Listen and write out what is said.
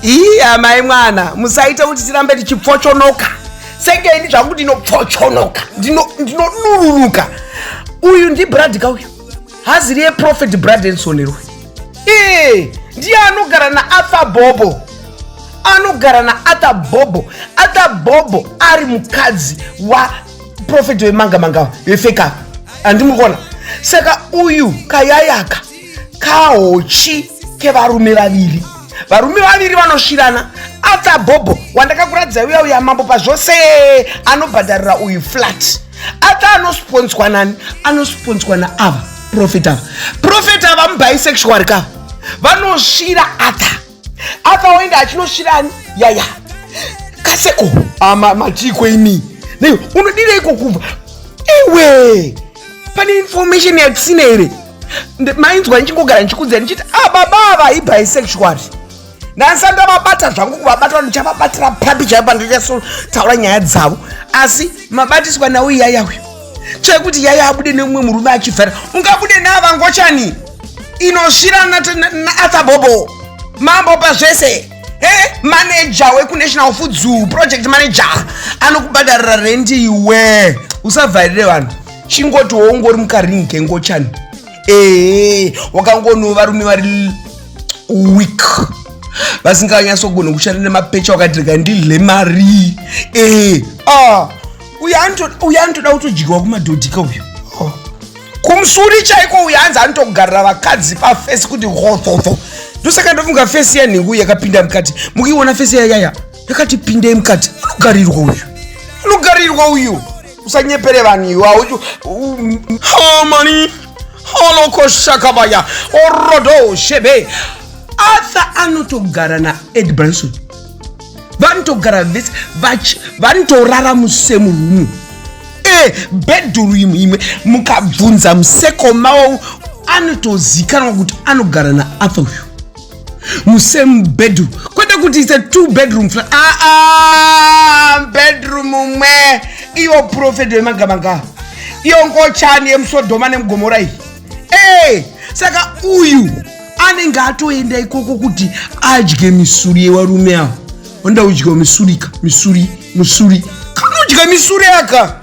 Ii amai mwana, musaite kuti tirambe tichipfochonoka. Senge ini zvangu ndinopfochonoka, ndinodururuka. Uyu ndiBrad ka uyu. Hazi riye Prophet Bradenson here uyu? Ee, ndiye anogara naArthur Bobo. Anogara naArthur Bobo. Arthur Bobo ari mukadzi waProphet wemanga manga vefeka. Handimuri kuona? Saka uyu kayayaka kahochi kevarume vaviri. Varume vaviri vanosvirana. Arthur Bobo wandakakuratidza uya uya mambo pazvose anobhadharira uyu flat. Arthur anosponswa nani? Anosponswa naava prophet ava. Prophet ava mubisexual ka. Vanosvira Arthur. Arthur oenda achinosvira ani? Yaya. Kaseko. Ama matiko imi. Nei unodireiko kubva? Iwe. Pane information yatisina here? Mainzwa ndichingogara ndichikudzai ndichiti ah baba ava ibisexual. Ndasati ndavabata zvangu kuvabata ndichavabatira papi chaipo pandichasotaura nyaya dzavo. Asi mabatiswa nawo iyaya uyu. Chekuti yaya abude nemumwe murume achivhara. Ungabude naava ngochani inosvira naArthur Bobo. Mambo pazvese. Hey, manager wekuNational Food Zoo, project manager anokubhadharira rendi iwe. Usavharire vanhu. Chingoti wongori mukaringi kengochani. Ee, wakangono varume vari weak vasinganyatsogona kushanda nemapecha wakati rega ndidle mari. Ee, ah, uyu anotoda kutodyiwa kumadhodhika uyu. Oh. Kumusuri chaiko uyu hanzi anotogarira vakadzi pafesi kuti hototo. Ndosaka ndofunga fesi yanhingu yakapinda mukati. Mukuiona fesi yayaya yakati pindei mukati. Anogarirwa uyu. Anogarirwa uyu. Usanyepere vanhu iwe. Mani. Holokoshakabaya. Orodo shebe. Arthur anotogara naEd Branson. Vanotogara vese vanotorara musame room. Bedroom imwe mukabvunza museko mavo anotozikanwa kuti anogara naArthur uyu. Musame bedroom. Kwete kuti it's a 2 bedroom flat. Bedroom umwe. Iyo prophet wemagamanga. Iyo ngochani yemusodhoma nemugomora iyi. Saka uyu anenge atoenda ikoko kuti adye misuri yevarume ava. Vanoda kudya misuri ka, misuri, musuri. Kanodya misuri aka.